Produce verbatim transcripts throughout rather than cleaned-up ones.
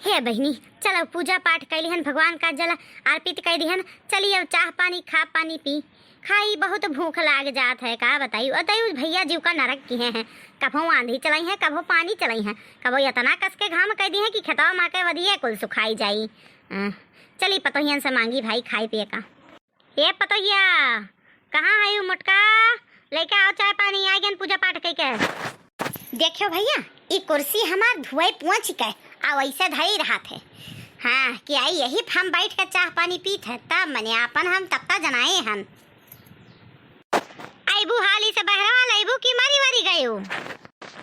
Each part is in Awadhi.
हे बहिनी, चलो पूजा पाठ कइ लिहन, भगवान का जल अर्पित कइ दिहन, चली अब चाह पानी खा, पानी पी। खाई बहुत भूख लाग जात है, का बताई। अतई भैया जीव का नरक किहे हैं, कभो आंधी चलइहैं, कभो पानी चलइहैं, कभो इतना कस के घाम कइ दिहैं कि खेतवा मा के वधिये कुल सुखाई जाई। अ, चली पतोहियन से मांगी भाई खाए पिए का। ए पतोहिया, कहाँ है यू मोटका? लइके आओ चाय पानी, आ गयन पूजा पाठ कइके। देखियो भैया, ई कुर्सी हमार धुआई पोंछ के आ वैसे धरी रहत है। हाँ, कि आई यही पे हम बैठ के चाह पानी पीत है, तब मने आपन हम तब तक जनाए हन। अइबू हाली से बहरवा लइबू कि मरी वरी गयू?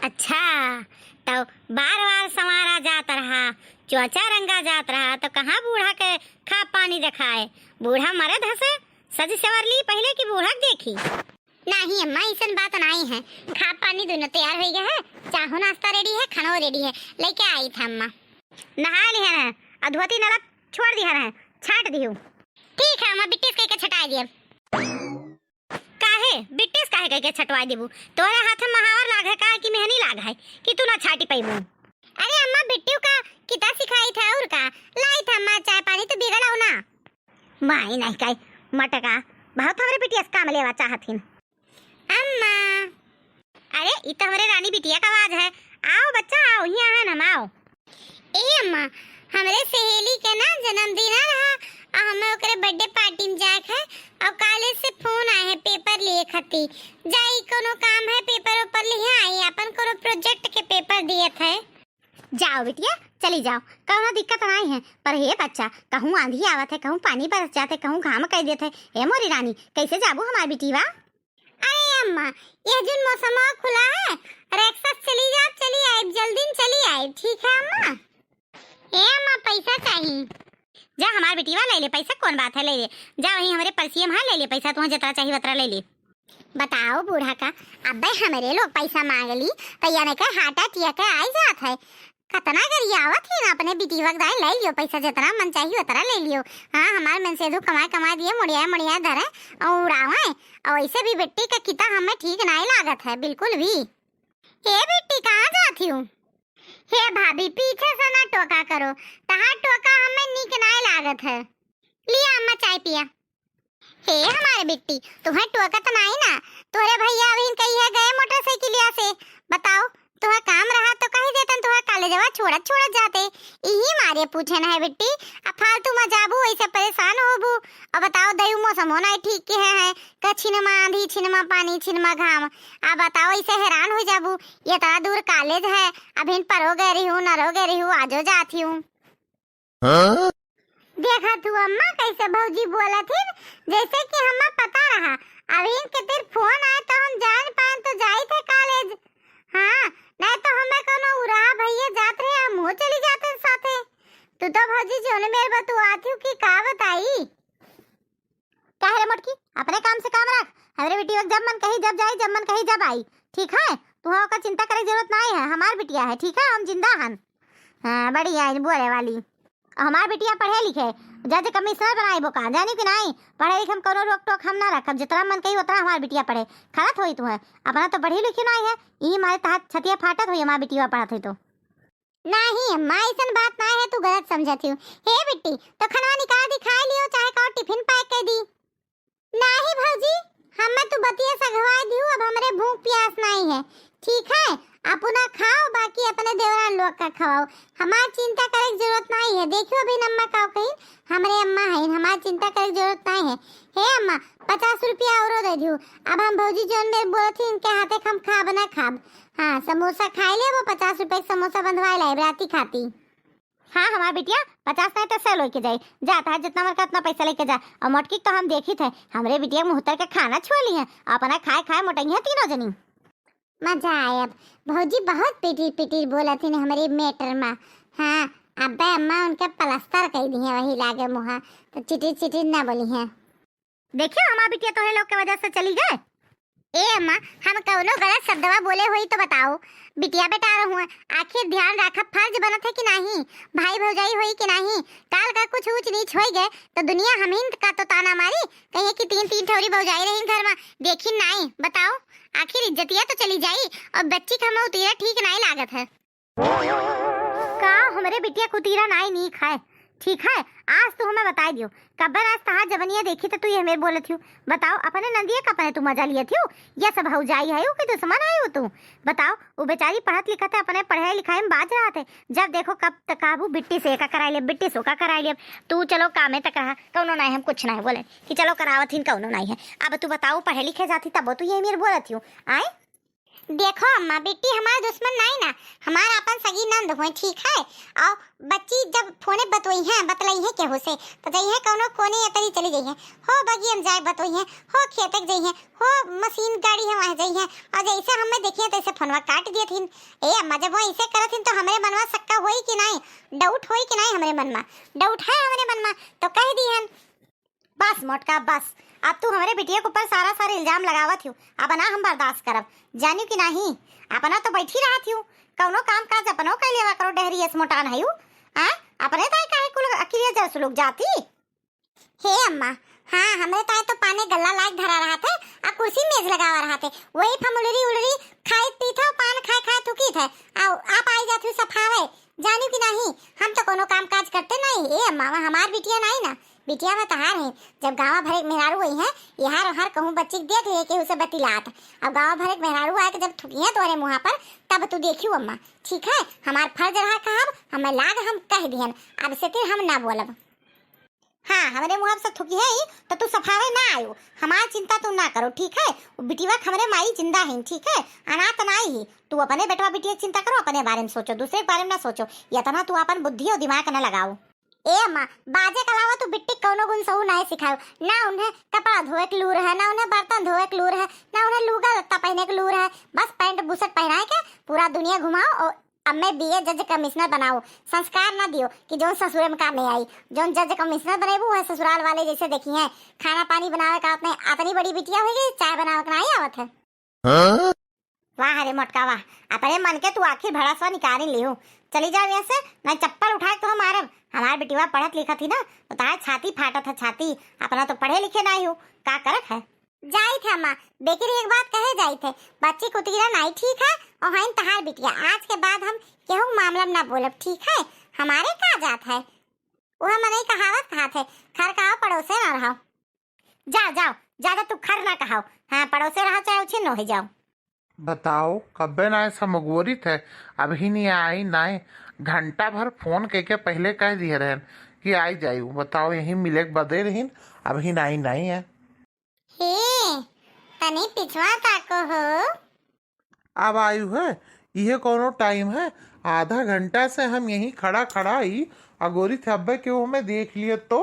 अच्छा, तो बार बार संवारा जात रहा, चोचा रंगा जात रहा, तो कहाँ बूढ़ा के खा पानी देखाए? बूढ़ा मरद हसे, सज सवर ली पहिले कि बूढ़ा के देखी। नाही अम्मा, अइसन बात नाही है। खा पानी दुनो तैयार होइ गए है, चाहो नाश्ता ready है, खानो ready है, लइके आई था अम्मा। नहा लिहन है, अ धोती नलत छोड़ दिहन है, छाट दिहू। ठीक है अम्मा, बिट्टी से कइके छटाए दियब। काहे? बिट्टी से काहे कइके छटवाए देबू? तोरे हाथ में महावर लाग है का कि मेहनी लाग है कि तू ना छाटी पइबू? अरे अम्मा, बिट्टियों का किता सिखाई था और का? लाई था अम्मा, चाय पानी तो बिगड़ाओ ना। माई नहीं काई मटका, बहुत हमरे बिटिया से काम लेवा चाहत हिन। अम्मा। अरे, ई तो हमरे रानी बिटिया का आवाज है। आओ बच्चा, आओ, हियाँ है ना, आओ। ए अम्मा, हमरे सहेली के ना जन्मदिन रहा, आ हमें ओकरे birthday party में जाए के है, और college से phone आए है paper लिए खातिर। जाई, कोनो काम है, paper ओपर लिए आई, अपन कोनो project के paper दिए थे। जाओ बिटिया, चली जाओ, कउनो दिक्कत नाई है। पर हे बच्चा, कहूँ आंधी आवत है, कहूँ पानी बरस जात है, कहूँ घाम कइ देत है, हे मोरी रानी, कैसे जाबू हमार बिटिया? अरे अम्मा, यह जुन मौसमवा खुला है, रिक्शा से चली जाब, चली आइब, जल्दी न चली आइब, ठीक है अम्मा? ए अम्मा, पैसा चाही। जा हमार बिटिया, ले ले पैसा, कौन बात है, ले ले। जा वहीं हमरे पर्सिये में है, ले ले पैसा, तुहें जतरा चाही वतरा ले ले। बताओ बूढ़ा का, अबे हमरे लोग पैसा मांग ली, तो यानी के heart attack आई जात है। कतना गरियावत ही ना अपने बिटिया के दाई, ले लियो पैसा, जितना मन चाहिए उतना ले लियो। हाँ, हमार मन से धू कमाए कमाए दिए, मुड़ियाए मुड़ियाए धरे और उड़ावे। और वैसे भी बिट्टी का किता हमें ठीक नाई लागत है बिल्कुल भी। ए बिट्टी, कहाँ जाती हूँ? हे भाभी, पीछे से ना टोका करो, तहार टोका हमें नीक नाई लागत है। लिया अम्मा चाय पिया। हे हमारे बिट्टी, तुहें टोकत नाई ना, तोहरे भैया अबहिन कहिए गए मोटरसाइकिलिया से। बताओ, तुहें काम रहा तो कहि देतन, तुहें कॉलेजवा छोड़त छोड़त जाते। इही मारे पूछे न है बिट्टी, अब फालतू में जाबू, ऐसे परेशान होबू। अब बताओ, दयू मौसमो नाई ठीक के है, है। का छिनमा आंधी, छिनमा पानी, छिनमा घाम। अब बताओ, ऐसे हैरान हो जाबू। इतना दूर कॉलेज है, अबहिन परो गए रही हूँ, नरो गए रही हूँ, आजो जाती हूँ। हाँ? देखा तू अम्मा कैसे भौजी बोलत हिन, जैसे कि हम्मा पता रहा। अभी इनके तेर फोन आए तो हम जान पाएन तो जाई थे कॉलेज। हाँ, नहीं तो हमें कोनो उराह भैया जात रहे, हम हो चली जाते साथे। तू तो भौजी जोने मेरे बतुआत हूँ कि का बताई। काहे रे मोटकी, अपने काम से काम रख। हमरे बिटिया जब मन कही जब जाई, जब मन कही जब आई, ठीक है? तुहा ओकर चिंता करे के जरूरत नाई है, हमार बिटिया है, ठीक है? हम जिंदा हन। हाँ, बढ़िया है बोले वाली। हमार बिटिया पढ़े लिखे, जा जे कमिश्नर बनाई बोका, जानी कि नाई? पढ़े लिखे में कोनो रोक टोक हम ना रखब, जितना मन कही उतना हमार बिटिया पढ़े। खलत होई तुहे, अपना तो पढ़ी लिखी नाई है, ई मारे तहार छतिया फाटत होई, हमार बिटिया पढ़त होई तो। नाही अम्मा, अइसन बात ना है, तू गलत समझत हूँ। हे बिट्टी, तो खनवा निकाल दी, खाए लियो, चाहे का टिफिन पैक कर दी। नाही भौजी, हमें तू बतिया सघवाए दिहू, अब हमरे भूख प्यास नाही है, ठीक है? अपना खाओ, बाकी अपने देवरान लोग का खवाओ, हमार चिंता करे के जरूरत नाही है। देखियो अभी अम्मा का कही, हमरे अम्मा है, हमार चिंता करे के जरूरत नाही है। हे अम्मा, पचास रुपया औरो दे दिहू। अब हम भौजी जोन मेरे बोलत ही, इनके हाथे हम खाब ना खाब। हाँ, समोसा खाए ले, वो पचास रुपए के समोसा बंधवाए लाए राती खाती। हाँ, हमार बिटिया, पचास नहीं तो सौ लेके जाई। जा, तहार जितना मन का उतना पैसा लेके जा। और मोटकी तो हम देखी थे, हमरे बिटिया मुँह तर के खाना छुआ ली है, अपना खाए खाए मोटई है तीनों जनी। मजा आए अब। भौजी बहुत पिटिर पिटिर बोलत ही हमरे matter में। हाँ, अब्बे अम्मा उनके प्लास्टर कर दी है, वही लागे मुँहा, तो चिटिर चिटिर ना बोली है। देखियो, हमार बिटिया तोहरे लोग के वजह से चली गए। ए अम्मा, हम कौनो गलत शब्दवा बोले होई तो बताओ। बिटिया बेटा रहूं, आखिर ध्यान रखब फर्ज बनत है कि नाही? भाई भौजाई होई कि नाही? काल का कुछ ऊंच नीच होई गए तो दुनिया हमीन का तो ताना मारी, कहिए कि तीन तीन ठौरी भौजाई रही घर में, देखी नाही। बताओ, आखिर इज्जतिया तो चली जाई और बच्ची का हम उतीरा ठीक नाही लागत है। का आओ, हमरे बिटिया कुतीरा नाई नीक है, ठीक है? आज तू हमें बताई दियो, कब्बे आज तहार जवनिया देखी तो तू ये हमें बोलत हियो। बताओ, अपने नंदिया का अपने तू मजा लियत हियो? ये सब भौजाई है कि दुश्मन है तू? बताओ, वो बेचारी पढ़त लिखत है, अपने पढ़ाई लिखाई में बाज रहत है, जब देखो कब तक कहबू बिट्टी से एका कराई ले, बिट्टी से ओका कराई ले। तू चलो कामे तक रहा, कौनो नाई हम कुछ नाई बोले कि चलो करावत हिन, कौनो नाई है। अब तू बताओ, पढ़े लिखे जाती तबो तू ये मेर बोलत हियो, आए? देखो अम्मा, बिट्टी हमार दुश्मन नाई ना, हमार आपन सगी नंद हुए, ठीक है? और बच्ची जब फोने बतोई है, बतलाई है केहू से, तो जई है कौनो कोने या तरी चली जई है, हो बगियन जाए बतोई है, हो खेतक जई है, हो मशीन गाड़ी है वहाँ जई है, और जैसे हमें देखिए तैसे फोनवा काट दिए थिन। ए अम्मा, जब वो ऐसे करत हिन तो हमरे मनवा सक्का होई कि नाई, डाउट होई कि नाई हमरे मन में? डाउट है हमरे मन में, तो कह दी हन। बस मोटका बस, अब तू हमरे बिटिया के ऊपर सारा सारा इल्जाम लगावत हियो, अब ना हम बर्दाश्त करब, जानियो कि नाहीं? अपना तो बैठी रहत हियो, कौनो काम काज अपनो कर लेवा करो, डहरी एस मोटान है यू, आ? अपने ताई काहे कुल अकिलिया जस लोग जाती? हे अम्मा, हाँ, हमरे ताई तो पाने गल्ला लायक धरा रहत है, आ कुर्सी मेज लगावा रहत है, वही फमुलरी उलरी खाइत पीत है, पान खाए खाए थुकीत है, आ आप आई जात हुई सफावे, जानियो कि नाहीं? हम तो कोनो काम काज करते नाहीं, ए अम्मा, वह हमार बिटिया नाहीं ना, बिटिया वह तहार है। जब गाँव भरे के मेहरारू हुई है, यहाँ ओहर कहूँ बच्ची के देख ले केहू से बतिलात, अब गाँव भरे के मेहरारू आए के जब थुकी है तोहरे मुँहा पर, तब तू देखियो अम्मा, ठीक है? हमार फर्ज रहा कहब, हमें लाग हम कह दिहन, अब से तिर हम ना बोलब। हाँ, हमरे मुँह से थुकी है ही, तो तू सफावे ना आयो, हमार चिंता तू ना करो, ठीक है? वो बिटिया के हमरे माई जिंदा है, ठीक है? अनाथ नाई ही। तू अपने बेटवा बिटिया के चिंता करो, अपने बारे में सोचो, दूसरे के बारे में ना सोचो। इतना तू अपन बुद्धि और दिमाग ना लगाओ। ए अम्मा, बाजे के अलावा तू बिट्टी कौनो गुण सहू नाय सिखायो। ना उन्हें कपड़ा धोए के लूर है, ना उन्हें बर्तन धोए के लूर है, ना उन्हें लूगा लत्ता पहने के लूर है। बस पैंट बुशर्ट पहनाए के पूरा दुनिया घुमाओ और अब मैं बीए जज कमिश्नर बनाओ। संस्कार ना दियो कि जौन ससुरे में काम नहीं आई। जौन जज कमिश्नर बनेबू, वह ससुराल वाले जैसे देखी हैं। खाना पानी बनावे का अपने अतनी बड़ी बिटिया हो गई, चाय बनावे के नाई आवत है। हाँ? वाह रे मोटका वाह, अपने मन के तू आखिर भड़ासवा निकाल लिहू। चली जाओ यहाँ से, नहीं चप्पल उठाए तो हम मारब। हमार बिटिया पढ़त लिखत ही ना, तो तार छाती फाटत है छाती। अपना तो पढ़े लिखे नाई हो, का करत है? जाइत है माँ, लेकिन एक बात कहे जाइत है, बच्ची कुतीरा नाई ठीक है, और हइन तहार बिटिया। आज के बाद हम केहू मामला में ना बोलब, ठीक है? हमारे का जात है? वह मनई कहावत कहात है, खर कहाओ पड़ोसे ना रहो। जा, जाओ, ज्यादा तू खर ना कहाओ। हाँ, पड़ोसे रहो चाहे उछिन हो जाओ। बताओ, कब्बे नाय समगोरित है, अभी नहीं आई नाय। घंटा भर फोन के के पहले कह दिए रहन कि आई जायू। बताओ, यही मिले के बदे रहीन, अभी नाई नाई है। हे, तनी पिछवा ताको हो। अब आयु है, इहे कोनो टाइम है? आधा घंटा से हम यहीं खड़ा खड़ा ही अगोरी थे, अब्बे केहू हमें देख लिए तो।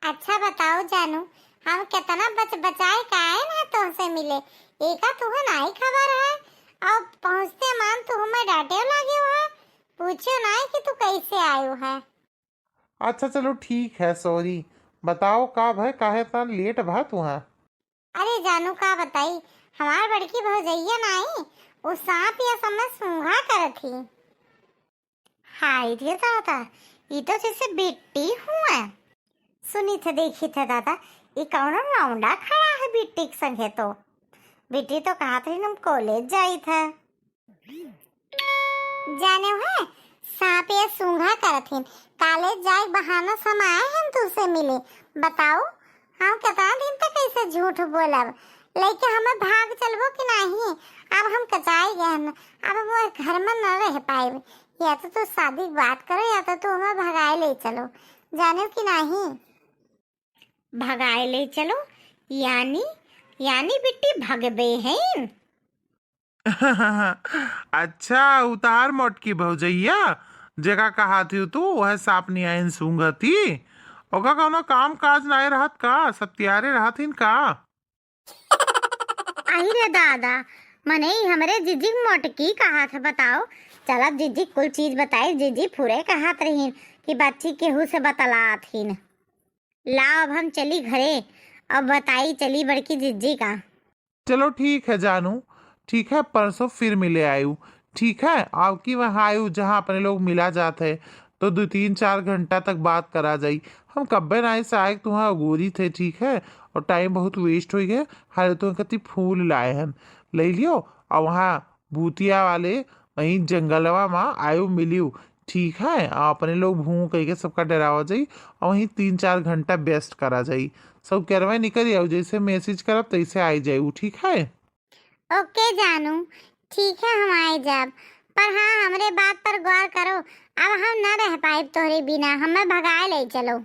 अच्छा बताओ जानू, हम कितना बच बचाए के आए ना तोहसे मिले, एका तुहे नाई खबर है। और पहुँचते मान तू हमें डांटे लागे है, पूछो नाई कि तू कैसे आयो है। अच्छा चलो ठीक है, सॉरी। बताओ का भय, काहे इतना लेट भा तुहा? अरे जानू का बताई, हमार बड़की भौजैया नाई, उ सांप या समय सूंघा करत ही। हाय रे दादा, ई तो जैसे बिट्टी हुआ। सुनी थे, देखी थे दादा, ई कौनो लौंडा खड़ा है बिट्टी के संगे तो। बिट्टी तो कहत रही हम कॉलेज जाई थे। जाने है, सांप ये सूंघा करत हिन। कॉलेज जाए बहाना समाए हन तुझसे मिले। बताओ, हम कितना दिन तक ऐसे झूठ बोलब? लेके हमें भाग चलबो कि नहीं? अब हम कचाई गए हन, अब वो घर में न रह पाए। या तो तू शादी की बात करो या तो तू हमें भगाए ले चलो, जाने कि नहीं? भगाए ले चलो, यानी, यानी बिट्टी भगबे हैं। अच्छा, उतार मोटकी भौजैया, जेका कहा थी तू, वह सांप नियाइन सूंघती। ओका कौनो काम काज नाय रहत का? सब तियारे रहत हिन का? आई रे दादा, मने ही हमरे जिजिक मोटकी कहा था, बताओ। चल अब जिजिक कुल चीज बताई, जिजी फुरे कहत रहीन कि बच्ची केहू से बतलात हिन। लाओ अब हम चली घरे, अब बताई चली बड़की जिज्जी का। चलो ठीक है जानू, ठीक है, परसों फिर मिले आयु, ठीक है? आवकी वहाँ आयु जहाँ अपने लोग मिला जात है, तो दो तीन चार घंटा तक बात करा जाई। हम कब्बे नाई से आए तुम्हें अगोरी थे, ठीक है? और टाइम बहुत वेस्ट हो गए। हाले तुम्हें कति फूल लाए हैं, ले लियो। और वहाँ भूतिया वाले वहीं जंगलवा मा आयो मिलियो, ठीक है? आ अपने लोग भूं कह के सबका डरावा जाई, और वहीं तीन चार घंटा बेस्ट करा जाई। सब केरवे निकल आओ, जैसे मैसेज करब तैसे आई जाए उ, ठीक है? ओके जानू, ठीक है, हम आए जाब, पर हाँ, हमरे बात पर गौर करो, अब हम न रह पाइब तोहरे बिना, हमें भगाए ले चलो।